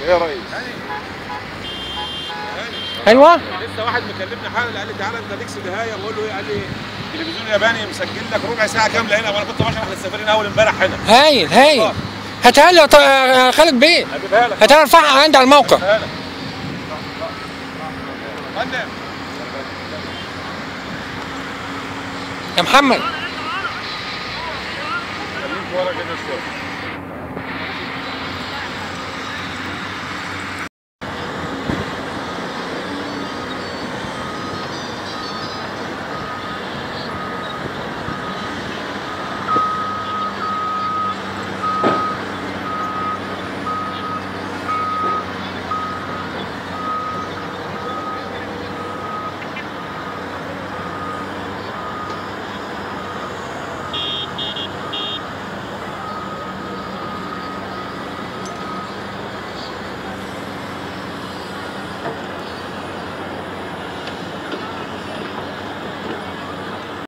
ايه يا ريس؟ ايوه لسه واحد مكلمني حالا قال لي تعالى انت ليك سيديهايه، بقول له ايه؟ قال لي التلفزيون الياباني مسجل لك ربع ساعة كاملة هنا، وانا كنت بشرح للسفيرين اول امبارح هنا. هايل هايل. هاتها لي يا خالد بيه، هجيبها لك، هاتها ارفعها عندي على الموقع. هجيبها لك. فندم يا محمد خليك ورا كده شوية.